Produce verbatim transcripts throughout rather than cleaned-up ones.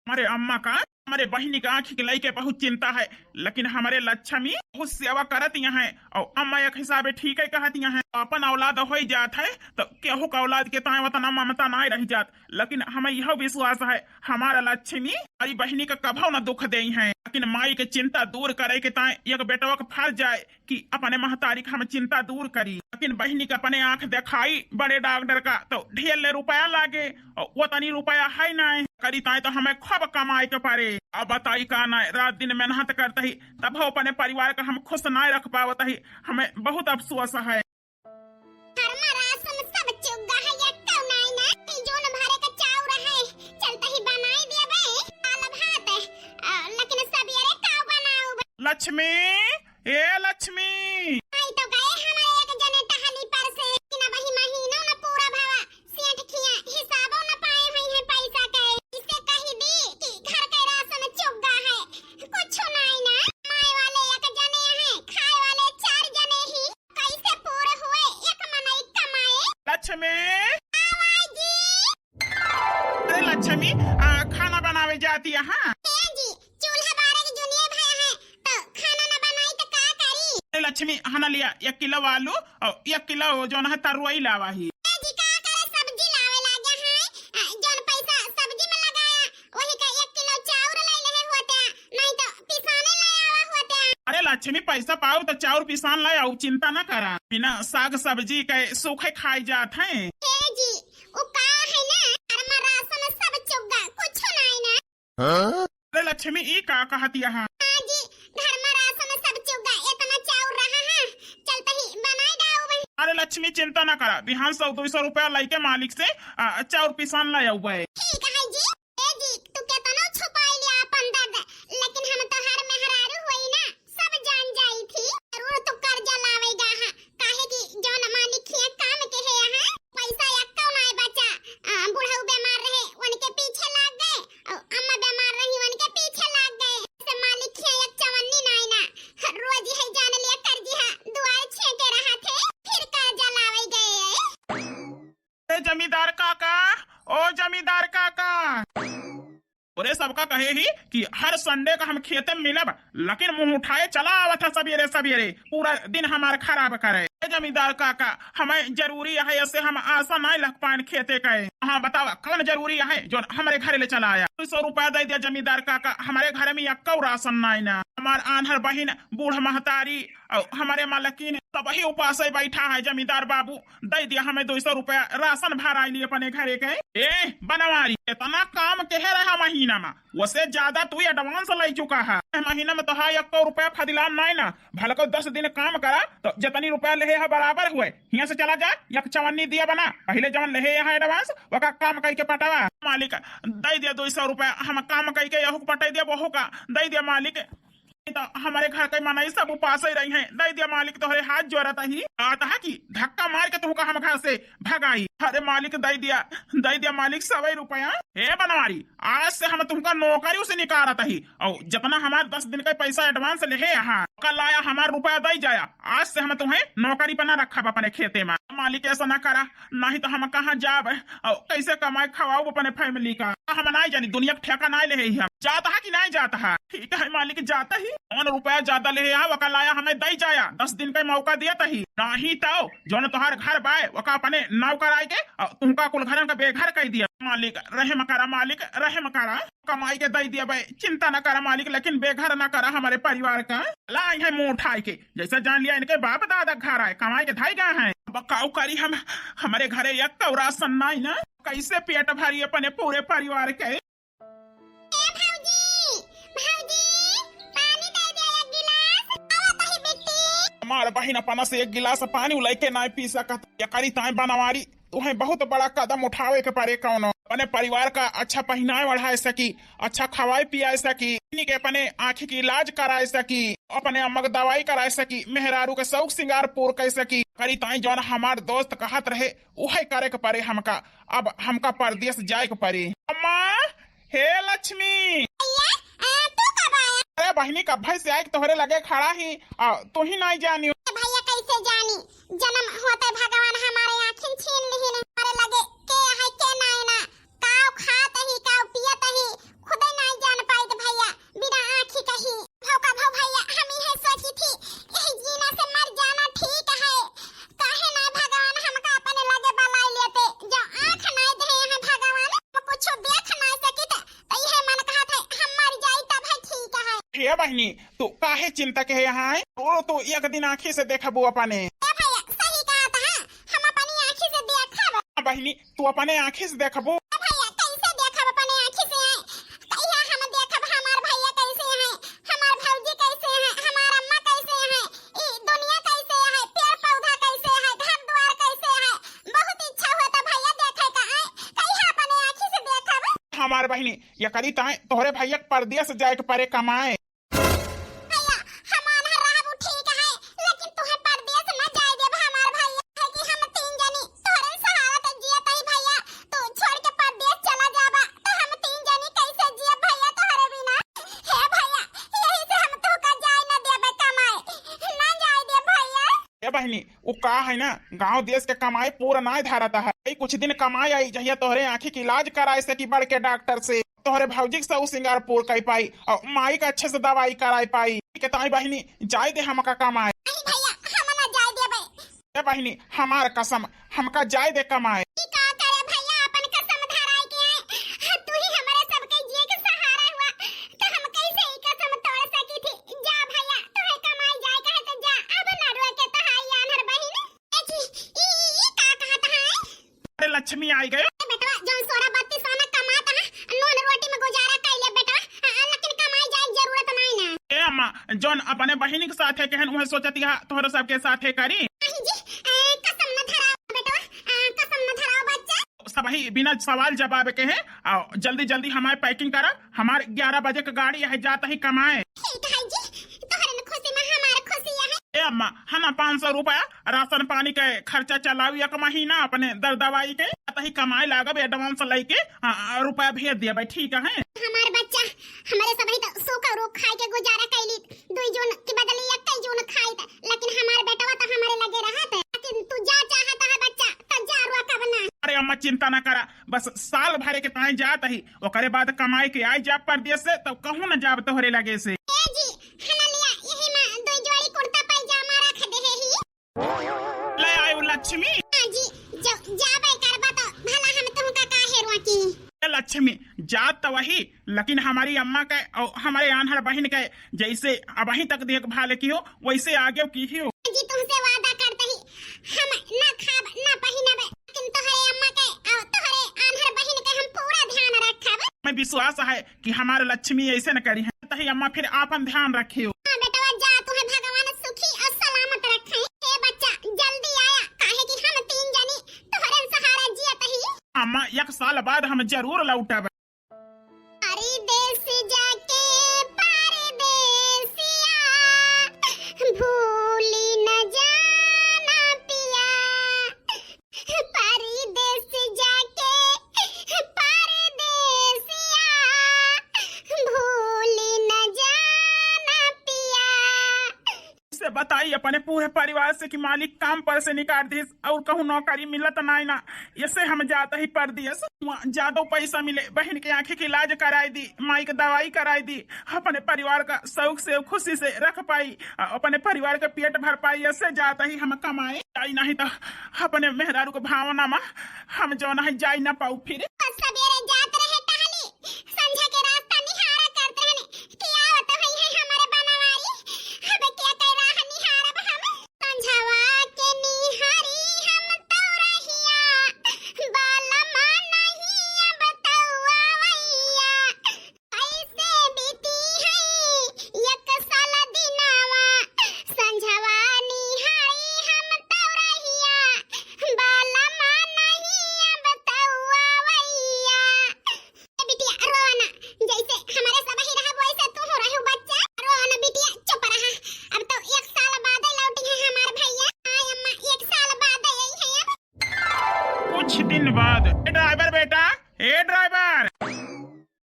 हमरे अम्मा का, हमरे बहिनी का आँखी के लइके बहुत चिंता है, लेकिन हमरे लक्ष्मी बहुत सेवा करत यहाँ है, और अम्मा एक हिसाबे ठीक है कहत यहाँ है। अपन औलाद होइ जात है, तो केहू का औलाद के ताए उतना ममता नाय रह जात, लेकिन हमें यह विश्वास है, हमारा लक्ष्मी हमारी बहिनी का कभो न दुख देई है, लेकिन माई के चिंता दूर करे के ताए एक बेटवा के फर्ज आए कि अपने महतारी का हम चिंता दूर करी। लेकिन बहिनी का अपने आँख देखाई बड़े डॉक्टर का, तो ढेर ले रुपया लागे, और वो तनी रुपया है ना, करी ताए तो हमें खूब कमाए के पड़े। अब बताई का ना, रात दिन मेहनत करत ही, तब अपने परिवार का हम खुश ना रख पावत ही, हमें बहुत अफसोस है। घर मा राशन सब चुग्गा है, एक्कौ नाई ना। ई जोन भरे का चाउर है, चलते ही बनाई देबे दाल भात, अ, लेकिन सबेरे का बनाउबे? लक्ष्मी, ए लक्ष्मी। आई तो गए हमारे एक जने टहली पर से, कि ना वही महीना ना पूरा भवा, सेठ खिया हिसाबो ना पाए हुई है पैसा के। इसे कही दी कि घर के राशन चुग्गा है, कुछ नाई ना। कमाए वाले एक जने हैं, खाए वाले चार जने ही। कैसे पूरे हुए एक मनई कमाए? लक्ष्मी। आवाई जी। अरे लक्ष्मी, आ, खाना बनावे जाती है, हाँ? ए जी, चूल्हा बारे के जुनिये भया है, तो खाना ना बनाई तो का करी? अरे लक्ष्मी, हना लिया एक किलो आलू और एक किलो जोन है तरुआई लावा ही। ए जी, का करे सब्जी लावे लागे हैं? आ, जोन पैसा सब्जी में लगाया, वही का एक किलो चाउर ले ले होते, नहीं तो पिसाने ले आवा होते। अरे लक्ष्मी, पैसा पाओ तो चाउर पिसान ले आओ, चिंता ना करा। बिना साग सब्जी के सूखे खाए जात हैं। हे जी, उ का है ना, घर मा राशन सब चुग्गा, कुछ नहीं ना। हाँ? अरे लक्ष्मी, ई का कहत यहाँ? हाँ जी, घर मा राशन सब चुग्गा, इतना चाउर रहा है, चलते ही बनाए डाउबे। अरे लक्ष्मी, चिंता ना करा, बिहान सौ दो सौ रुपया लेके मालिक से, आ, चाउर पिसान ले आउबे। ठीक है जी। ए जी, तू केतनो छुपाई लिया अपन दर्द, लेकिन हम तोहार मेहरारू होई ना, सब जान जाई थी। जरूर तू कर्जा लावेगा, हाँ, काहे कि जौन मालिक हिया काम के है यहाँ, पैसा एक्को नाय बचा। आ, बुढ़ऊ बीमार रहे, उनके पीछे लाग गए, और अम्मा बीमार रही, उनके पीछे लाग गए। से मालिक हिया एक चवन्नी नाय ना, रोज है जान लिया कर्जी, हाँ, दुआर छेके रहा थे, फिर कर्जा लावे गए। ए जमींदार काका, ओ जमींदार काका। ओरे सबका कहे ही कि हर Sunday का हम खेते में मिलब, लेकिन मुँह उठाए चला आवत है सबेरे सबेरे, पूरा दिन हमार खराब करे। ए जमींदार काका, हमें जरूरी है, ऐसे हम आसा नाय लग पाएन खेते के। हाँ बतावा, कौन जरूरी है जो हमरे घरे ले चला आया? दो सौ रुपया दे दिया जमींदार काका, हमरे घरे में एक्को राशन नाय ना। हमार आन्हर बहिन, बूढ़ महतारी, और हमरे मालकिन, सबही उपासे बैठा है जमींदार बाबू। दे दिया हमें दो सौ रुपया, राशन भराई लिए अपने घरे के। ए बनवारी, इतना काम केहे रहा महीना मा, वसे ज्यादा तू advance ले चुका है। ए महीना मा तोहार एक्को रुपया फदिलान नाय ना, भलको दस दिन काम करा तो जितनी रुपया लेहे है बराबर हुए। हियाँ से चला जा, एक चवन्नी दिया बना, पहिले जवन लेहे है advance, वका काम कइके पटावा। मालिक, दे दिया दो सौ रुपया, हम काम कइके यहू के पटाई दिया, वहू का दे दिया मालिक। तो हमरे घर के मनई सब उपासे रही हैं। दे दिया मालिक, तोहरे हाथ जोड़त ही। कहत है कि धक्का मार के तुमका हम घर से भगाई। अरे मालिक, दे दिया, दे दिया मालिक, सवई रुपया। हे बनवारी, आज से हम तुमका नौकरी से निकारत ही, और जितना हमार दस दिन का पैसा advance लेहे यहाँ, कल आया हमार रुपया दे जाया। आज से हम तुम्हें नौकरी पर ना रखब अपने खेते में। मालिक, ऐसा ना करा, नहीं तो हम कहाँ जाब और कैसे कमाए खवाऊब अपने family का? हम नाय जानी, दुनिया के ठेका नाय लेहे ही हम। जात हा कि नाय जात हा? ठीक है मालिक, जात ही। कौन रुपया ज्यादा लेहे हा, वका लाया हमें दे जाया, दस दिन का मौका दिया तही। नहीं तो जौन तोहार घर बाय, वका अपने नाव कराए के और तुमका कुल घरन का बेघर कर दिया। मालिक रहम करा, मालिक रहम करा। कमाई के दे दिया बे, चिंता ना करा मालिक, लेकिन बेघर ना करा हमरे परिवार का। लाई है मुंह उठाए के, जैसे जान लिया इनके बाप दादा घर आए, कमाई के धाई गए हैं। अब काऊ करी हम, हमरे घरे एक्को राशन नाई ना, कैसे पेट भरी अपने पूरे परिवार के? ए भौजी, भौजी, पानी दे दे एक गिलास, आवत ही बेटी। हमार बहिन अपना से एक गिलास पानी लेके नाई पी सकत, ये करी ताई बनवारी। तुहें बहुत बड़ा कदम उठावे के पड़े कौनो। अपने परिवार का अच्छा पहिनाए ओढ़ाए सकी, अच्छा खवाए पियाए सकी, इन्हीं के अपने आँखी के इलाज कराए सकी, अपने अम्मा के दवाई कराए सकी, मेहरारू के शौक सिंगार पूर कर सकी। करी ताई जौन हमार दोस्त कहत रहे, उहे करे के पड़े हमका। अब हमका परदेस जाए के पड़े। अम्मा, हे लक्ष्मी। भैया, आ, तू कब आया? अरे बहिनी, कब्बे से आए के तोहरे लगे खड़ा ही, आ, तू ही नाई जानियो। ए भैया, कैसे जानी? जन्म होते भगवान हमारे आँखिन छीन लिहिन। हमारे लगे के है, के नाई ना। काव खात ही, काव पियत ही, खुदे ए बहिनी, तू काहे चिंता के है यहाँ है? तू, तू एक दिन आँखी से देखबू अपने। ए भैया, सही कहत है, हम अपनी आँखी से देखब। हाँ बहिनी, तू अपने आँखी से देखबू। ए भैया, कैसे देखब अपने आँखी से है? कहिया हम देखब हमार भैया कैसे है, हमार भौजी कैसे है, हमार अम्मा कैसे है, ई दुनिया कैसे है, पेड़ पौधा कैसे है, घर द्वार कैसे है। बहुत इच्छा होता भैया देखे का है, कहिया अपने आँखी से देखब। हमार बहिनी, एकरी ताई तोहरे भैया के परदेस जाए के परे कमाए। भैया, हम आन्हर रहबू ठीक है, लेकिन तुहे परदेस न जाए देब हमार भैया। है कि हम तीन जनी तोहरे सहारा त जियत हई भैया, तू छोड़ के परदेस चला जाबा, त हम तीन जनी कैसे जियब भैया तोहरे बिना? हे भैया, यही से हम तोहका जाए न देबे कमाए, न जाए देब भैया। ए बहिनी, उ का है ना, गांव देस के कमाई पूरा नाय धारत है। ई कुछ दिन कमाई आई, जहिया तोहरे आँखी के इलाज कराए सकी बड़के डॉक्टर से, तोहरे भौजी के सब सिंगार पूर कर पाई और माई का अच्छे से दवाई कराए पाई। के ताई बहिनी, जाए दे हमका कमाए। नहीं भैया, हम ना जाए देबे। ए बहिनी, हमार कसम, हमका जाए दे कमाए। ई का करे भैया, अपन कसम धराए के आए। तू ही हमारे सबके जिए के सहारा हुआ, तो हम कैसे ई कसम तोड़ सकी थी? जा भैया, तोहे कमाई जाए कहे तो जा, अब ना रोए के तहाई आन्हर बहिनी। ए जी, ई, ई, ई का कहत है? अरे लक्ष्मी आई गयो। ए बेटवा, जौन सोरा बत्तीस आना कमात है, नून रोटी में गुजारा कर ले बेटवा, आ, लेकिन कमाई जाए जरूरत नहीं ना। ए अम्मा, जौन अपने बहिनी के साथे कहन, उहे सोचत हा तोहरो सबके साथे करी। नहीं जी, ए, कसम न धराओ बेटवा, आ, कसम न धराओ बच्चा। सबही बिना सवाल जवाब के है, आओ जल्दी जल्दी हमारे packing करा, हमार ग्यारह बजे के गाड़ी है, जात ही कमाए। ठीक है जी, तोहरे न खुशी में हमार खुशी है। ए अम्मा, है ना पाँच सौ रुपया राशन पानी के खर्चा चलाऊ एक महीना अपने दर दवाई के, जात ही कमाए लागब advance लेके, आ, आ, रुपया भेज दिया भाई, ठीक है। हमार बच्चा, हमारे सबही तो सूखा रोग खाए के गुजारा कैली, दुई जून के बदले इक्कीस जून खाई त, लेकिन हमार बेटवा तो हमारे लगे रहत है। लेकिन तू जा चाहत है बच्चा, तो जा, रोकब ना। अरे अम्मा चिंता ना करा, बस साल भरे के ताई जात ही, ओकरे बाद कमाए के आई जाब परदेस से, तब कहूँ न जाब तोहरे लगे से। ए जी, हना लिया, यही में दो जोड़ी कुर्ता पैजामा रख दे ही। ले आयो लक्ष्मी। हाँ जी, जो जाबे करबा तो भला हम तुमका काहे रोकी? ए लक्ष्मी, जात तो वही, लेकिन हमारी अम्मा के और हमारे आन्हर बहिन के जैसे अबही तक देखभाल की हो, वैसे आगे की ही हो। जी, तुमसे वादा करते ही हम ना खाब, ना पहिनब, लेकिन तोहरे अम्मा के और तोहरे आन्हर बहिन के हम पूरा ध्यान रखब। हमें विश्वास है कि हमारे लक्ष्मी ऐसे न करी है, तही अम्मा फिर आपन ध्यान रखियो। हाँ बेटवा, जा, तुम्हें भगवान सुखी और सलामत रखे। ए बच्चा, जल्दी आया, काहे कि हम तीन जनी तोहरे सहारा जियत ही। अम्मा, एक साल बाद हम जरूर लौटब। परदेस जाके परदेसिया, भूली न जाना पिया। परदेस जाके परदेसिया, भूली न जाना पिया। से बताई अपने पूरे परिवार से कि मालिक काम पर से निकाल दिस और कहूँ नौकरी मिलत नाई ना, ऐसे हम जात ही परदेस। वहाँ ज्यादा पैसा मिले, बहिन के आँखी के इलाज कराई दी, माई के दवाई कराई दी, अपने परिवार का शौक से खुशी से रख पाई, अ, अपने परिवार के पेट भर पाई, ऐसे जात ही हम कमाए। जाई नहीं तो अपने मेहरारू के भावना में हम जौन है जाई ना पाऊ फिर। सवेरे जात रहे टहली, संझा के रास्ता निहारा करत रहने कि आवत है, है हमारे बनवारी, अब क्या कह रहा निहारब हम। संझवा के निहारी हम तौरहिया, बालमा नहीं अब तौवैया। कैसे बीती है एक साल दिनावा, संझवा निहारी हम तौरहिया, बालमा नहीं अब तौवैया। ए बिटिया, रोवा ना, जैसे हमारे सब ही रहब, वैसे तू हो रहू बच्चा। रोवा ना बिटिया, चुप रहा। अब तो एक साल बाद लौटी है हमार भैया। हाँ अम्मा, एक साल बाद आई है अब। कुछ दिन बाद, ए ड्राइवर बेटा, ए ड्राइवर।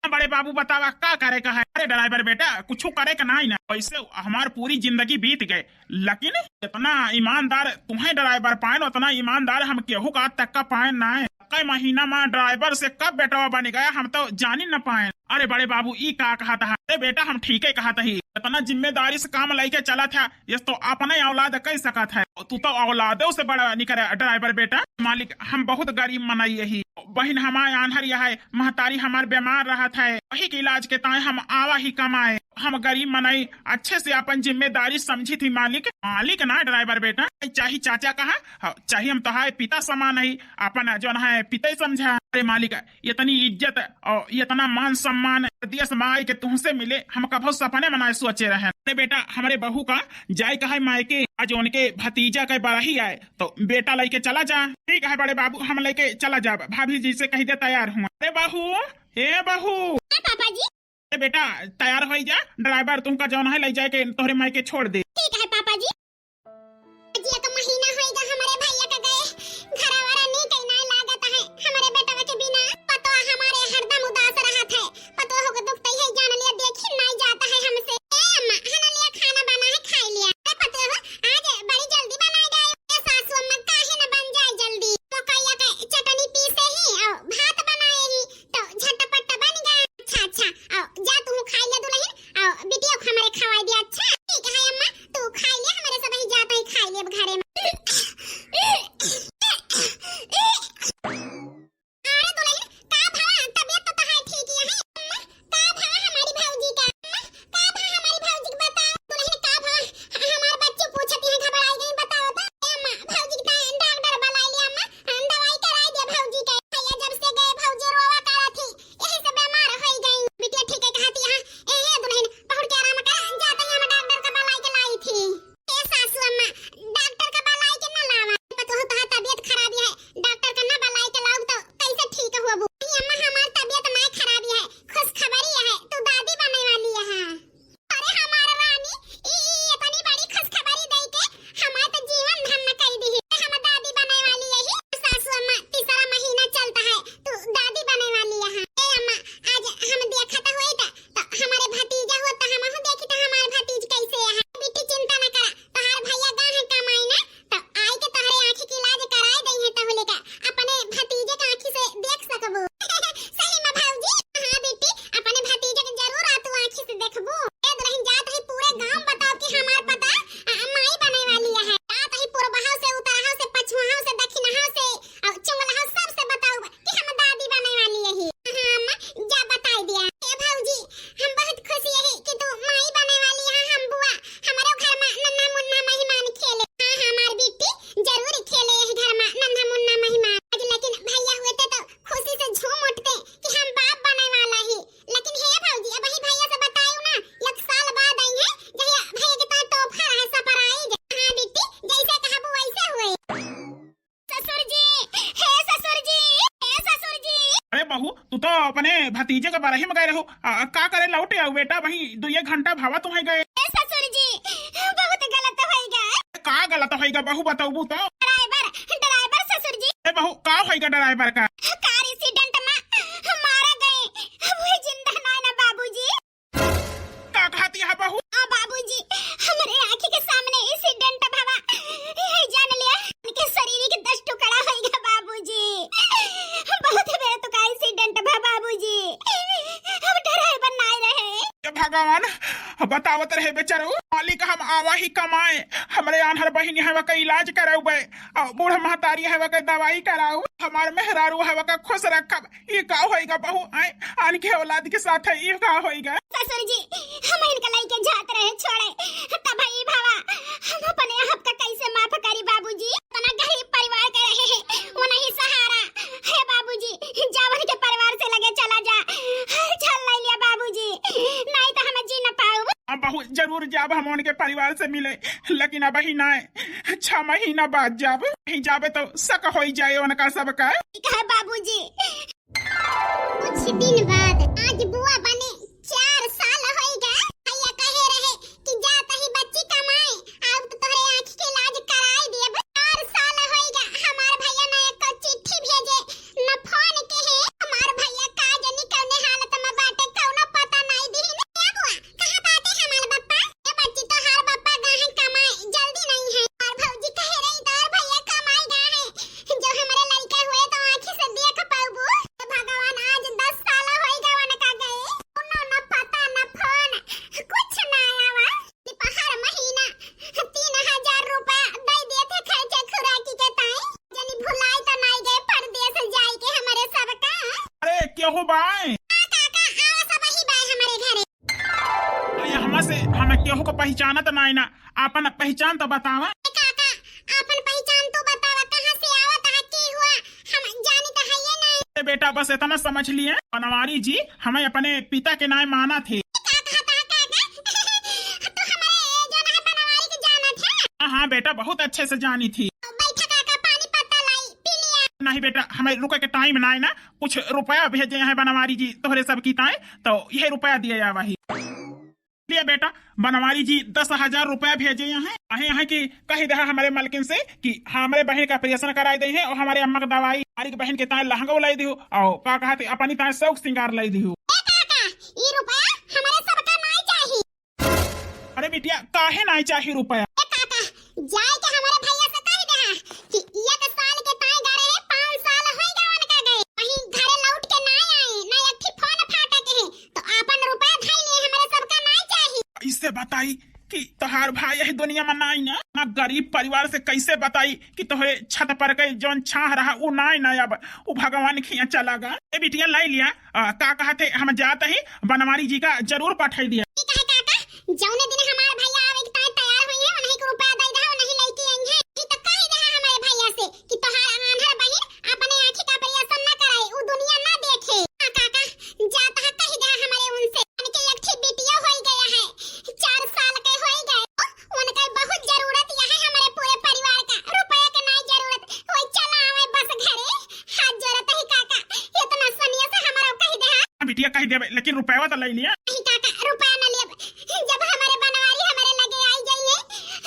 बड़े बाबू बतावा का करे का है? अरे ड्राइवर बेटा, कुछ करे का नाई ना। वैसे हमार पूरी जिंदगी बीत गए, लेकिन इतना ईमानदार तुम्हें ड्राइवर पाएन, उतना ईमानदार हम केहू का आज तक का पाएन ना है। कई महीना में ड्राइवर से कब बेटवा बन गया, हम तो जानी न पाएन। अरे बड़े बाबू, ई का कहत है? अरे बेटा, हम ठीके कहत ही। इतना जिम्मेदारी से काम लेके चलत है, ये तो अपने औलाद कह सकत है। तू तो औलादो से बड़ा निकर ड्राइवर बेटा। मालिक, हम बहुत गरीब मनई ही। बहिन हमार आन्हर है, महतारी हमार बीमार रहत है, वही के इलाज के ताए हम आवा ही कमाए। हम गरीब मनई अच्छे से अपन जिम्मेदारी समझी थी मालिक। मालिक ना ड्राइवर बेटा, चाही चाचा कहा, हाँ, चाही हम तोहार पिता समान ही, अपन जौन है पिता ही समझा। अरे मालिक, इतनी इज्जत और इतना मान सम्मान देश माई के तुमसे मिले, हम कभो सपने में ना सोचे रहे। अरे बेटा, हमरे बहू का जाए का है मायके, आज उनके भतीजा के बरही आए, तो बेटा लेके चला जा। ठीक है बड़े बाबू, हम लेके चला जाब, भाभी जी से कह दे तैयार हुआ। अरे बहू, ए बहू। हाँ पापा जी। ए बेटा, तैयार होई जा, ड्राइवर तुमका जौन है ले जाए के तोहरे मायके छोड़ दे। ठीक है पापा जी। आज एक महीना होइगा हमरे भैया का गए, घरा वरा नीक नाय लागत है, हमरे बेटवा के बिना। पतोह हमारे हरदम उदास रहत है, पतोह के दुख तई है जान लिया, देखी नाय जात है हमसे। ए अम्मा, हना लिया खाना बना है, खाई लिया। ए पतोह, आज बड़ी जल्दी बनाए गए। ए सासू अम्मा, काहे न बन जाए जल्दी? मकइया के चटनी पीसे ही और भात बनाए ही, तो झटपट बन गए। अच्छा, अच्छा, आओ, जा तू खाई ले दुल्हन, आओ, बिटिया को हमारे खवाई दिया। अच्छा, ठीक है अम्मा, तू खाई ले, हमारे सब ही जाता ही खाई ले अब घरे में। अरे दुल्हन, का भवा? तबीयत तो तहार ठीक ही है। अम्मा, का भवा हमारी भौजी का? अम्मा, का भवा हमारी भौजी के? बताओ दुल्हन, का भवा? हमार बच्चू पूछत यहाँ घबराई गई, बताओ तो। ए अम्मा, भौजी के डॉक्टर बुलाई लिया अम्मा, दवाई कराई दे भौजी के। भैया जब से गए भौजी रोवा करत थी, यही से बीमार होई गई। बिटिया ठीक है कहती है। ए, ए दुल्हन, बहुत के आराम कर, जाते ही हम डॉक्टर का बुलाई के लाई थी। ए सासू अम्मा, डॉक्टर का बुलाई के ना लावा। पतोह तोहार तबीयत खराब है, डॉक्टर का ना बुलाई के लाओ तो कैसे ठीक होबू? नहीं अम्मा, हमार तबीयत ना खराब है, खुशखबरी है, तू दादी बने वाली है। अरे हमार रानी, ई, ई इतनी बड़ी खुशखबरी दे के हमार तो जीवन धन्य कर दी। हम दादी बने वाली है ही। सासू अम्मा, तीसरा महीना चलता है, तू दादी बने वाली है। ए अम्मा, आज हम देखत होई त, त हमारे भतीजा हो त हमहू देखी त हमार भतीज कैसे है। बिट्टी चिंता न करा, तोहार भैया गा है कमाई ना, त आई के तोहरे आँखी के इलाज कराए दई है, तहुले का अपने भतीजे के आँखी से देख सकबू। सही में भौजी? हाँ बिट्टी, अपने भतीजे के जरूर आ तू आँखी से देखबू। ए दुल्हन जात ही पूरे गाँव बताओ कि हमार पता, आ, माई बने वाली है। जात ही पूर्वहा से, उतरहा से, पछुआहा से, दक्षिणहा से, और चुंगलहा सबसे बताओ कि हम दादी बने वाली है। हाँ अम्मा, जा बताई दिया। ए भौजी, हम बहुत खुश यही कि तू माई बने वाली है। हम बुआ, हमारे घर में नन्हा मुन्ना मेहमान खेले। हाँ, हाँ, हमार बिट्टी जरूर खेले यही घर में नन्हा मुन्ना मेहमान। आज लेकिन भैया हुए थे तो खुशी से झूम उठते कि हम बाप बने वाला ही। लेकिन हे भौजी, अब ही भैया से बतायू ना, एक साल बाद आई है, जहिया भैया के तोहर तोहफा रहे surprise। हाँ बिट्टी, जैसे कहबू वैसे हुए। ससुर जी, हे ससुर जी, हे ससुर जी। अरे बहू, तू तो अपने भतीजे के बरही में गए रहू, आ, का करे लौट आऊ बेटा, वही दुइये घंटा भवा तुम्हें गए। ए ससुर जी, बहुत गलत होइगा। का गलत होइगा बहू, बतौबू तो? ड्राइवर, ड्राइवर ससुर जी। ए बहू, का होइगा ड्राइवर का? कार accident में मारा गए, वो जिंदा ना ना बाबूजी। का कहती है बहू? आ बाबूजी, हमरे आँखी के सामने accident भवा, यही जान लिया, उनके शरीर के दस टुकड़ा होइगा बाबूजी। बहुत बेर तो का accident भा बाबूजी, हम ड्राइवर ना रहे। हे भगवान, बतावत रहे बेचारू, मालिक हम आवा ही कमाए, हमरे आन्हर बहिनी हवा का इलाज करउबे, और बूढ़ महतारी हवा का दवाई कराऊ, हमार मेहरारू हवा का खुश रखब। ये का होइगा बहू, आए, आन के औलाद के साथ है, ये का होइगा? ससुर जी, हम इनका लइके जात रहे छोड़े, तब ई भवा, हम अपने आप का कैसे माफ करी बाबूजी? इतना गरीब परिवार के रहे हैं, वो नहीं सहारा है बाबूजी, जावन के परिवार से लगे चला जा, हर छल ले लिया बाबूजी, नहीं तो हम जी न पाऊ। अब बहू जरूर जाब हम उनके परिवार से मिले, लेकिन अब ही ना, छह महीना बाद जाब, नहीं जाबे तो शक होई जाए उनका सबका। ठीक है बाबूजी। कुछ दिन बाद, आज बुआ बने चार साल होइगा। भैया कहे रहे कि जात ही बच्ची कमाए, अब तो तोहरे आँख के इलाज कराई देब। चार साल होइगा, हमार भैया ना एको चिट्ठी भेजे, न फोन के है। हमार भैया का जानी कौने हालत में बाटे, कौनो पता नहीं दिहिन। ए बुआ, कहाँ बाटे हमार बप्पा? ए बच्ची, तोहार बप्पा गा है कमाए, जल्दी नहीं है। और भौजी कहे रही, तोहार भैया कमाए गा है, जो हमरे लड़का हुए तो आँखी से देख पाउबू। भगवान, आज दस साल होइगा उनका गए। केहू बाय? हाँ काका, आवा सब ही बाय हमरे घरे। अरे, हमा से, हम केहू को पहचानत नाई ना, आपन पहचान तो बतावा। ए काका, आपन पहचान तो बतावा, कहाँ से आवत है, के हुआ, हम जानी तो है ये नहीं। ए बेटा, बस इतना समझ लिए, बनवारी जी हमें अपने पिता के नाय मानत है। का कहत है काका? तो हमारे जो ना है बनवारी के जानत है। हाँ, हाँ बेटा, बहुत अच्छे से जानी थी। बैठा काका, पानी पत्ता लाई, पी लिया। नहीं बेटा, हमें रुके के टाइम ना है ना, कुछ रुपया भेजे हैं बनवारी जी तोहरे सब की ताए, तो यह रुपया दिया जावा ही। लिए बेटा, बनवारी जी दस हजार रुपया भेजे हैं। आहे, आहे कि कही दहा हमारे मलकिन से कि हमारे बहन का ऑपरेशन कराई दे है और हमारे अम्मा का दवाई, हमारी बहन के ताए लहंगा लाई दियो और का कहते अपनी ताए शौक सिंगार लाई दियो। ए काका, ई रुपया हमारे सबका नाई चाही। अरे बिटिया, काहे नाई चाही रुपया? ए काका, जाए के हमारे भैया से कह दहा कि एक साल के ताए गए रहे, पाँच साल हो गए उनका गए, वहीं घरे लौट के ना आए, ना एक ठे फोन फाटा के है, तो आपन रुपया धई लिए, हमारे सबका नाई चाही। कैसे बताई कि तोहार भाई यही दुनिया में नाई ना, ना गरीब परिवार से कैसे बताई कि तोहरे छत पर के जौन छाह रहा, वो नाई ना अब, वो भगवान खिया चला गा। ए बिटिया, लाई लिया, आ, का कहत है, हम जात ही बनवारी जी का जरूर पठाई दिया। ठीक है काका, जौने दिन हमार भैया आवे के ताए तैयार होई है, उन्हीं के रुपया दे दहा, उन्हीं लेके आई है। ई तो कह दहा हमारे भैया से कि तोहार आन्हर बहिन अपने आँखी का ऑपरेशन ना कराए, उ दुनिया ना देखे। हाँ काका, जात हा कह दहा हमारे उनसे। उनके एक ठे बिटिया होई गया है, चार साल के होई गए। उनका बहुत जरूरत यह है हमारे पूरे परिवार का, रुपया के नहीं जरूरत। ओए चला आवे बस घरे, हाथ जोड़त ही काका, इतना सनिया से हमारा कह दहा। हाँ बिटिया, कह देबे, लेकिन रुपया तो ले लिया। नहीं काका, रुपया ना लेब। जब हमारे बनवारी हमारे लगे आई जाइए,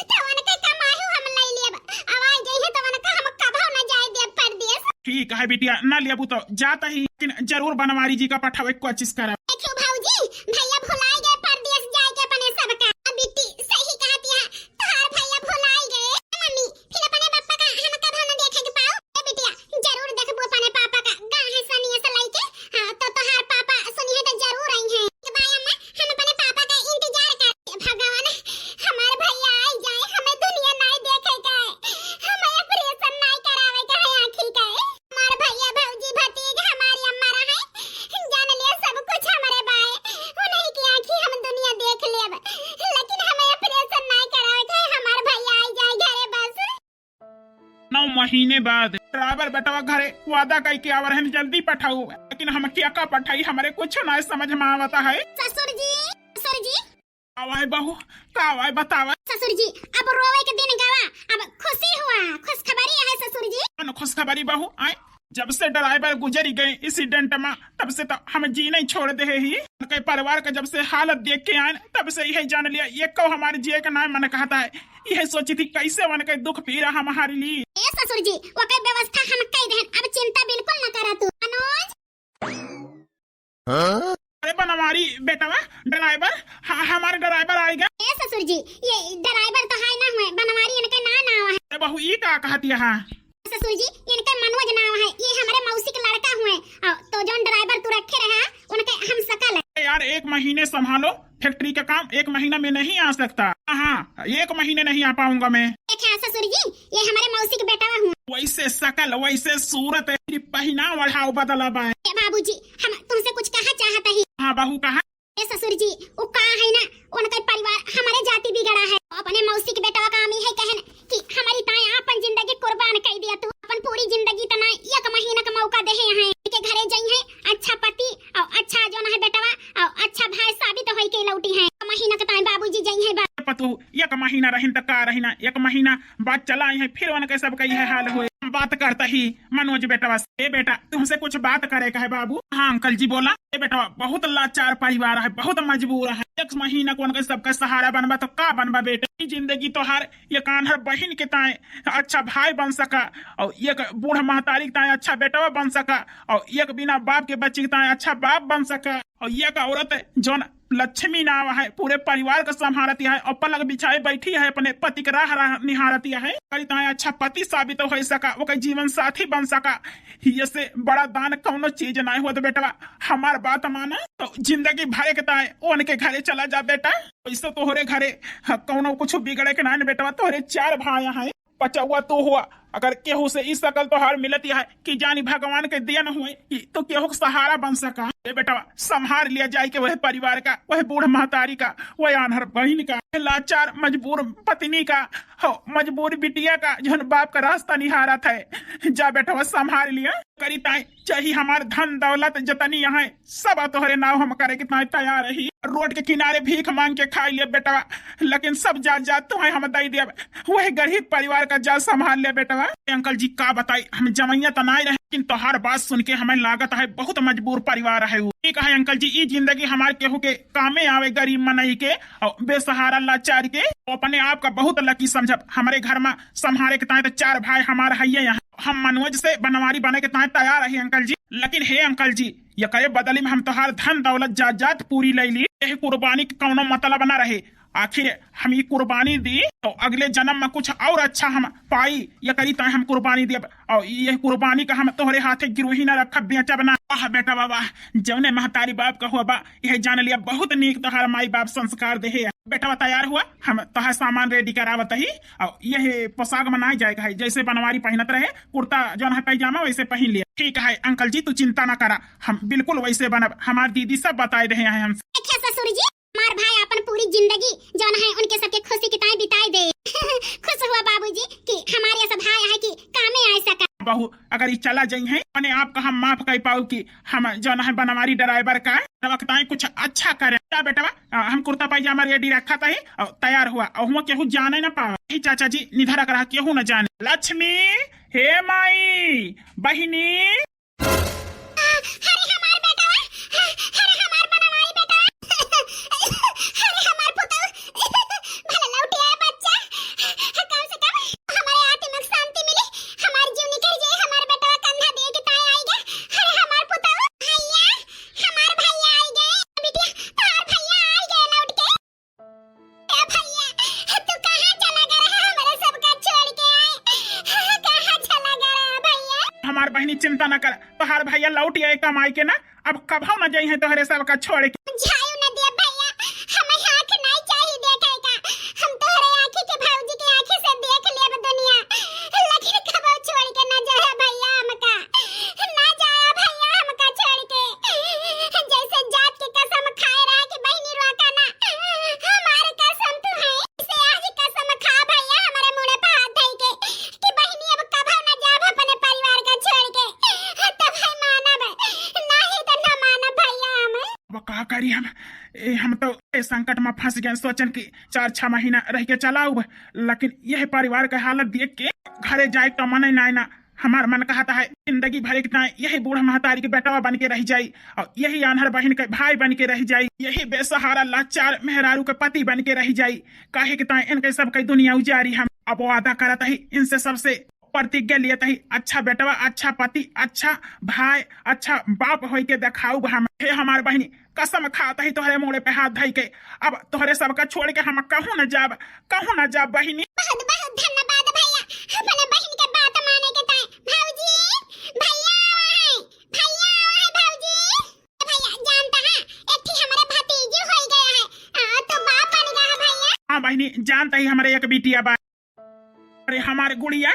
तो उनके कमाई हम ले लेब। अब आई जाइए तो उनका हम कभो ना जाए देब परदेस। ठीक है बिटिया, ना लेबू तो जात ही, लेकिन जरूर बनवारी जी का पठावे के कोशिश करब। देखियो भौजी, भैया भुलाई गए परदेस जाए के अपने सबका। अब बिट्टी सही कहती है, तोहार भैया भुलाई गए। मम्मी, फिर अपने पापा का हम कभो ना देखे के पाओ। ए बिटिया, जरूर देखबू अपने पापा का, गा है सनिया से लइके। हाँ, तो तोहार पापा सुनिए तो जरूर आई हैं। बाय अम्मा, हम अपने पापा का इंतजार कर। भगवान, हमार भैया आई जाए, हमें दुनिया नाई देखे का है, हमें ऑपरेशन नाई करावे का है आँखी का है। हमार भैया, भौजी, भतीज, हमारी अम्मा रहे, जान लिया सब कुछ हमारे बाय, उन्हीं की आँखी हम दुनिया देख लेब, लेकिन हमें ऑपरेशन नाई करावे का है, हमार भैया आई जाए घरे बस। नौ महीने बाद ड्राइवर बेटवा घरे वादा कई के आवर हन, जल्दी पठाऊ, लेकिन हम क्या का पठाई, हमारे कुछ ना समझ में आवता है। ससुर जी, ससुर जी। आवाए बहू, का आवाए बतावा। ससुर जी, अब रोवे के दिन गवा, अब खुशी हुआ, खुशखबरी है ससुर जी। कौन खुशखबरी बहू? आए, जब से ड्राइवर गुजर गए एक्सीडेंट में, तब से तो हम जीना ही छोड़ दे ही। उनके परिवार का जब से हालत देख के आए, तब से यही जान लिया, ये को हमारे जिए का नाम मन कहता है। यही सोची थी कैसे उनके दुख पीड़ा हम हार ली। ए ससुर जी, ओकर व्यवस्था हम कई देहन, अब चिंता बिल्कुल न करा तू। मनोज। हाँ? अरे बनवारी बेटवा, ड्राइवर, हाँ, हमारे ड्राइवर आएगा। ए ससुर जी, ये ड्राइवर तो है ना हुए, बनवारी इनके ना नाव है। अरे बहू, ई का कहत यहाँ? ससुर जी, इनके मनोज नाव है, ये हमारे मौसी के लड़का हुए। और तो जौन ड्राइवर तू रखे रहा, उनके हम सकल है। अरे यार, एक महीने संभालो, फैक्ट्री का काम एक महीना में नहीं आ सकता। हाँ, एक महीने नहीं आ पाऊंगा मैं। देखा ससुर जी, ये हमारे मौसी के बेटवा हुए। वैसे सकल, वैसे सूरत, सिर्फ पहनाव ओढ़ाव बदला बा। ए बाबूजी, हम तुमसे कुछ कहा चाहत ही। हाँ बहू, कहा। ए ससुर जी, उ का है ना, उनके परिवार हमारे जाति बिगड़ा है। अपने मौसी के बेटवा का हम यही कहन कि हमारी ताए आपन जिंदगी कुर्बान कर दिया तू। अपन पूरी जिंदगी तना एक महीना का मौका दे है यहाँ के घरे जाई है, अच्छा पति और अच्छा जो ना है बेटवा और अच्छा भाई साबित होई के लौटी है। महीना के ताए बाबूजी जाई है बा- पतू, एक महीना रहिन त का रहिना, एक महीना बाद चला आई है, फिर उनके सबका यह हाल हुए। बात करता ही मनोज बेटवा से, "ए बेटा, तुमसे कुछ बात करे का है बाबू।" "हाँ अंकल जी, बोला।" "ए बेटवा, बहुत लाचार परिवार है, बहुत मजबूर है, एक महीना को उनके सबका सहारा बनबा तो का बनबा बेटा? ई जिंदगी तोहार एक आन्हर बहिन के ताए अच्छा भाई बन सका, और एक बूढ़ महतारी के ताए अच्छा बेटवा बन सका, और एक बिना बाप के बच्ची के ताए अच्छा बाप बन सका, और एक औरत जौन लक्ष्मी नाव है, पूरे परिवार का संभालती है और पलक बिछाए बैठी है, अपने पति के राह, राह निहारती है। करी ताए अच्छा पति साबित हो सका, ओकर जीवन साथी बन सका। ये से बड़ा दान कौनो चीज ना होत बेटवा, हमार बात माना तो जिंदगी भरे के ताए उनके घरे चला जा बेटा। वैसे तोहरे घरे, हाँ, कौनो कुछ बिगड़े के ना बेटवा, तोहरे चार भाई हैं, पचौआ तू हुआ, अगर केहू से ई सकल तोहार मिलत है कि जानी भगवान के देन हुए, ई तो केहू के सहारा बन सका। ए बेटवा, संभार लिया जाए के वह परिवार का, वह बूढ़ महतारी का, वह आन्हर बहिन का, लाचार मजबूर पत्नी का, हो, मजबूर बिटिया का, जौन बाप का रास्ता निहारत है। जा बेटवा, संभार लिया। करी ताई, चाहे हमार धन दौलत जतनी है, सब तोहरे नाव हम करे के ताई तैयार रही। रोड के किनारे भीख मांग के खाई ले बेटवा, लेकिन सब जायदाद तोहे हम दई देब। वही गरीब परिवार का जा संभाल ले बेटवा। ए अंकल जी, का बताई, हम जमैया त नाय रहे, लेकिन तोहार बात सुन के हमें लागत है बहुत मजबूर परिवार है उ। ठीक है अंकल जी, ई जिंदगी हमार केहू के कामे आवे गरीब मनई के, और बेसहारा लाचार के। अपने आप का बहुत लकी समझब। हमारे घर में संभारे के ताई तो चार भाई हमार हइये यहाँ। हम मनोज से बनवारी बने के ताई तैयार रही अंकल जी। लेकिन हे अंकल जी, ये करे बदली में हम तोहार धन दौलत जायदाद पूरी ले ली, यही कुर्बानी के कौनो मतलब ना रहे। आखिर हम ये कुर्बानी दी तो अगले जन्म में कुछ और अच्छा हम पाई, ये करी ताई हम कुर्बानी देब। और ये कुर्बानी का हम तोहरे हाथे गिरवी ना रखब, बेचब ना। वाह बेटा वाह, जौने महतारी बाप का हुआ बा, यह जान लिया बहुत नीक तोहार माई बाप संस्कार देहे। बेटवा तैयार हुआ, हम तोहार सामान रेडी करावत ही। और यह पोशाक में ना जाएगा है, जैसे बनवारी पहनत रहे, कुर्ता जौन है पैजामा वैसे पहन लिया। ठीक है अंकल जी, तू चिंता ना करा, हम बिल्कुल वैसे बनब। हमार दीदी सब बताए रहे हैं हमसे। देखिए ससुर जी, हमार भाई अपन पूरी जिंदगी जौन है उनके सबके खुशी की ताई बिताई दे। खुश हुआ बाबूजी कि हमारे ऐसा भाई है कि कामे आ सका। बहू, अगर ये चला जाई है, अपने आप का हम माफ कर पाऊ कि हम जौन है बनवारी ड्राइवर का रवकताएं कुछ अच्छा करें। क्या बेटवा, आ, हम कुर्ता पैजामा रेडी रखा था और तैयार हुआ, और हुआ केहू जाने ना पावा। हे चाचा जी, निधर रख रहा, केहू ना जाने। लक्ष्मी, हे माई, बहिनी। अरे हमार बेटवा, अरे हमार बनवारी बेटवा, अरे हमार पुतौ, भला लौट आया बच्चा, कम से कम हमारे आत्मा को शांति मिली, हमार जीव निकल जाए, हमार बेटवा कंधा दे के ताए आई गए। अरे हमार पुतौ, भैया, हमार भैया आई गए, बिटिया, तोहार भैया आई गए लौट के। ए भैया, तू कहाँ चला गया रहा, हमारे सबका छोड़ के आए? कहाँ चला गया रहा भैया? हमार बहिनी चिंता न कर, तोहार भैया लौट आए कमाई के ना, अब कभौ न जाई है तोहरे सबका छोड़ के। जायू न दिया भैया, हमें आँख नहीं चाहिए देखे का, हम तोहरे आँखी के भौजी के आँखी से देख लेब दुनिया, लेकिन कभौ छोड़ के न जाए भैया हमका, न जाए भैया हमका छोड़ के। जैसे जात के कसम खाए रहा कि बहिनी रोका ना, हमार कसम तू है। से आज कसम खा भैया हमारे मुड़े पे हाथ धई के कि बहिनी अब कभौ ना जाब अपने परिवार का छोड़ के, तब है मानब, नहीं तो ना मानब भैया हम। अब का करी हम? ए, हम तो ए संकट में फंस गए, सोचन कि चार छह महीना रह के चलाउब, लेकिन यह परिवार के हालत देख के घरे जाए का मन ही ना, ना। हमार मन कहता है जिंदगी भर एक ताए यही बूढ़ महतारी के बेटवा बन के रह जाई और यही आन्हर बहिन के भाई बन के रह जाई, यही बेसहारा लाचार मेहरारू के पति बन के रह जाई। काहे के ताए इनके सब कई दुनिया उजारी। हम अब वादा करत ही इनसे सबसे प्रतिज्ञा लियत ही, अच्छा बेटवा, अच्छा पति, अच्छा भाई, अच्छा बाप होई के देखाउब हम। हे हमार बहिनी, कसम खात ही तोहरे मुड़े पे हाथ धई के, अब तोहरे सबका छोड़ के हम कहूँ न जाब, कहूँ न जाब बहिनी। बहुत बहुत धन्यवाद भैया, अपने बहिन के बात माने के ताए। भौजी, भैया आवा है, भैया आवा है भौजी। भैया जानता है, एक ठी हमारे भतीजी हो गया है, आ, तो बाप बन गया है भैया। हाँ बहिनी, जानता ही हमारे एक बिटिया बा। अरे हमार गुड़िया,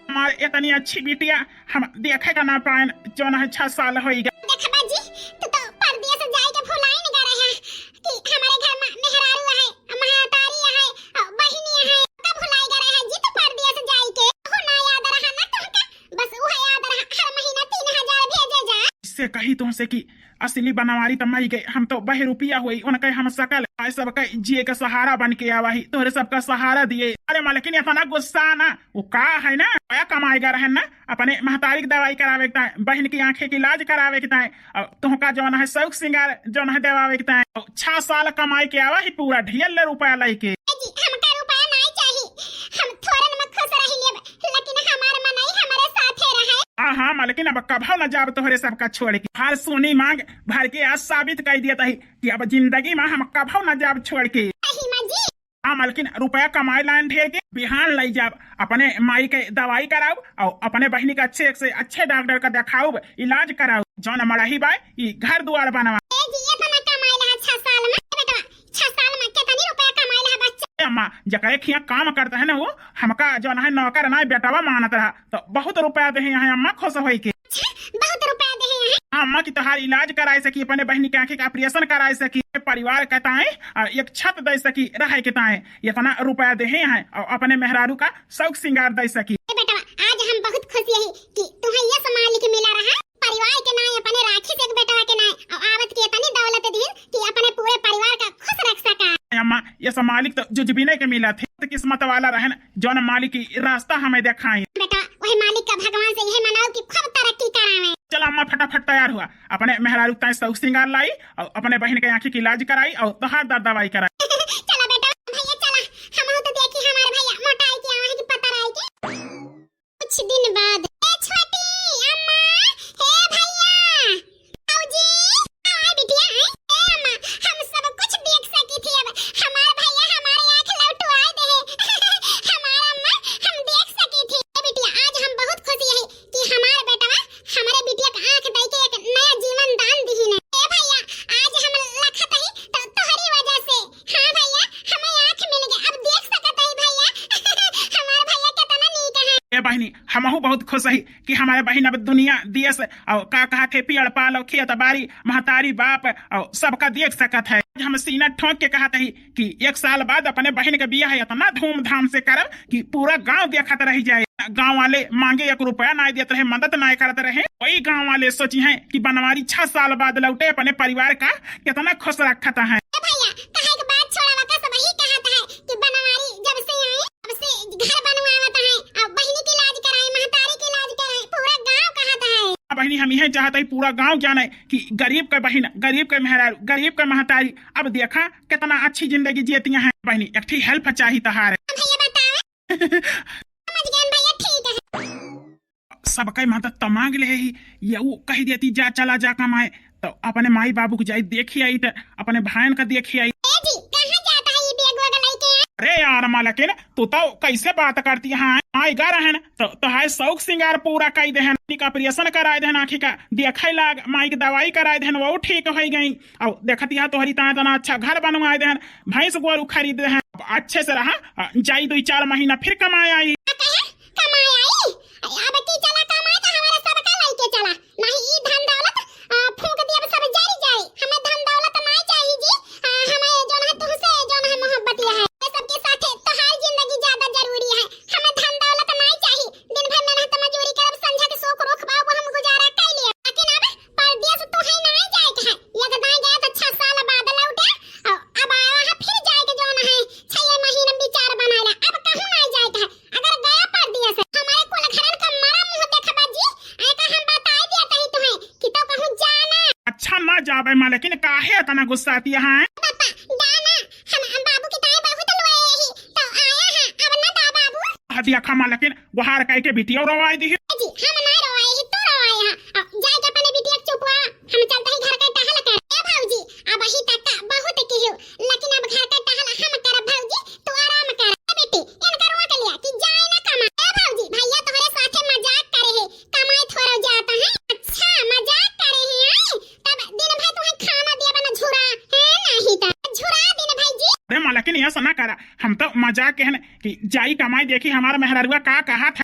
हमार इतनी अच्छी बिटिया हम देखे का ना पाएन, जौन है छह साल होई गए। देखबा जी, तू तो परदेस जाए के भुलाई न गए रहे कि हमारे घर में मेहरारू है, महतारी है, और बहिनी है, कब भुलाई गए रहे जी तू परदेस जाए के? हो ना याद रहा ना तुमका, बस वो याद रहा हर महीना तीन हजार भेजे जा। इससे कही तुमसे कि असली बनवारी त मई गए, हम तो बहरुपिया होई, उनके हम सकल आए, सबके जिए के सहारा बन के आवा ही, तोहरे सबका सहारा दिए। अरे मालकिन, इतना गुस्सा ना, वो का है ना, क्या कमाएगा रहन ना, अपने महतारी की दवाई करावे के ताए, बहन की आंखें की इलाज करावे के ताए, और तुमका जौन है शौक सिंगार जौन है देवावे के ताए, और छह साल कमाई के आवा ही पूरा ढेर ले रुपया लेके। ए जी, हमका रुपया नहीं चाहिए, हम थोड़न में खुश रह लेब, लेकिन हमार मनई हमारे साथे रहे। हाँ, हाँ, मालकिन, अब कभौ न जाब तोहरे सबका छोड़ के। हर सोनी मांग भर के आज साबित कर दिया तही कि अब जिंदगी में हम कभौ न जाब छोड़ के। सही में जी। हाँ, मालकिन, रुपया कमाए लाइन ढेर के बिहान लई जाब, अपने माई के दवाई कराउब और अपने बहिनी का अच्छे से अच्छे डॉक्टर का देखाउब, इलाज कराउब। जौन मड़ही बाय, ई घर दुआर बनवा। ए जी, इतना कमाए ला छह साल में, बेटवा, छह साल में कितनी रुपया कमाए ला बच्चा? ए अम्मा, जकरे खिया काम करत है ना, वो हमका जौन है नौकर ना, बेटवा मानत रहा, तो बहुत रुपया देहे हैं अम्मा, खुश होई के। अच्छा, बहुत रुपया देहे हैं? हाँ अम्मा, कि तोहार इलाज कराए सकी, अपने बहिनी के आँखी का ऑपरेशन कराए सकी, परिवार के ताए, आ, एक छत दे सकी रहे के ताए, इतना रुपया देहे हैं, और अपने मेहरारू का शौक सिंगार दे सकी। ए बेटवा, आज हम बहुत खुश यही कि तुहे यस मालिक मिला रहा, परिवार के नाए, अपने राखी से एक बेटवा के नाए, और आवत के इतनी दौलत दीन कि अपने पूरे परिवार का खुश रख सका। अम्मा, यस मालिक तो जुजबिने के मिला थे, तो किस्मत वाला रहन, जौन मालिक की रास्ता हमें देखाए। बेटा, वही मालिक का भगवान से यही मनाओ कि खूब तरक्की करावे। चला अम्मा, फटाफट तैयार हुआ, अपने मेहरारू ताए शौक सिंगार लाई और अपने बहिन के आँखी के इलाज कराई और तोहार दर्द दवाई कराई। चला बेटा, भैया चला, हम तो देखी हमारे भैया मोटाई के आवे कि पता रही के। कुछ दिन बाद। ए छोटी अम्मा, ए भैया, भौजी, आए बिटिया, आए। ए अम्मा, हम सब कुछ देख सकी थी अब। हमार भैया हमारे आँख लौटवाए दे। हमार अम्मा, हम देख सकी थी। ए बिटिया, आज हम बहुत खुश यही कि हमार बेटवा हमारे बिटिया का आँख दई के एक नया जीवन दान दिहिन। ए भैया, आज हम लखत ही तो तोहरी वजह से। हाँ भैया, हमें आँख मिल गए, अब देख सकत ही भैया। हमार भैया कितना नीक है। ए बहिनी, हमहू बहुत खुश ही कि हमारे बहिन अब दुनिया, देश और का कहा थे, पेड़ पालो, खेत बारी, महतारी बाप और सबका देख सकत है। हम सीना ठोंक के कहत ही कि एक साल बाद अपने बहिन के बियाह इतना धूमधाम से करब कि पूरा गांव देखत रह जाए। गांव वाले मांगे एक रुपया नाय देत रहे, मदद नाय करत रहे। वही गांव वाले सोची हैं कि बनवारी छह साल बाद लौटे, अपने परिवार का कितना खुश रखत हैं। ए भैया, कहे के बात छोड़ा, वका सब ही कहत है कि बनवारी जब से आई, तब से घर बनवावत है, अब बहिनी के इलाज कराए, महतारी के इलाज कराए, पूरा गांव कहत है। अब बहिनी, हम यह चाहत है पूरा गांव जाने कि गरीब का बहिन, गरीब का मेहरारू, गरीब का महतारी, अब देखा कितना अच्छी जिंदगी जियतियां हैं। बहिनी, एक ठी हेल्प चाही तहार। भैया बतावे। समझ गए भैया, ठीक है। सबके मदद तो मांग ले ही, ये वो कह देती जा, चला जा कमाए, तो अपने माई बाबू के जाई देखी आई, तो अपने भाईन का देखी आई। ए जी, कहाँ जाता है ये बैग वैग लेके? अरे यार मालकिन, तू तो कैसे बात करती है? माई गा रहन तो तोहार शौक सिंगार पूरा कई देहन, का ऑपरेशन कराए देहन आँखी का, देखे लाग, माई की दवाई कराए देहन, वो ठीक हो गई। और देखत यहाँ तोहरी तना तना अच्छा घर बनवाए देहन, भैंस गोरू खरीद देहन, अब अच्छे से रहा, अ, जाई दुई चार महीना फिर कमाए आई। का कहे? कमाए आई? अब की चला कमाए तो हमारा सबका लेके चला, नहीं ई धन दौलत, अ, फूंक दिया सब जरी जाए, हमें धन दौलत नहीं चाहिए जी, अ, हमें जो है तुमसे जो है मोहब्बत यह है, ये सबके साथे तोहार जिंदगी ज्यादा जरूरी है, हमें धन दौलत नहीं चाहिए, दिन भर मेहनत मजूरी करब, संझा के सूख रूख बाबू हम गुजारा कर लिए, लेकिन अब परदेस तू है ना जाए के है, एक दाई गया तो छह साल बाद लौटे, और अब आया है फिर जाए के जौन है, छह महीना में विचार बनाला, अब कहूँ ना जाए के है, अगर गया परदेस हमारे कुल घरन का मरा मुँह देखबा जी, ऐ का हम बताए दिया तही तुहे कि तो कहूँ जाना। अच्छा ना जाबे मालकिन, काहे इतना गुस्साती है? पापा, जाना, हम, हम बाबू की ताई बहुत लोए ही, तो आया है, अब ना दा बाबू। हदिया खा मालकिन, गुहार कह के बिटिया रोवाई दी। जी, हम ना रोवाए ही, तू रोवाए हा। अब जाए के अपने बिटिया के चुपवा, हम चलते ही घर के टहल कर। ए भौजी, अब ही तक का बहुत किहू, लेकिन अब घर के टहल हम करब भौजी, तू आराम कर। ए बेटी, इनका रोक लिया कि जाए ना कमा। ए भौजी, भैया तोहरे साथे मजाक करे है, कमाए थोड़ा जाता है। अच्छा, मजाक करे है, आई? तब दिन भर तुम्हें खाना दिया बना झुरा, है नहीं तो झुरा दिन भर जी। अरे मालकिन, ऐसा ना करा, हम तो मजाक के हैं कि जाई कमाई, देखी हमारा मेहररुआ का कहा था।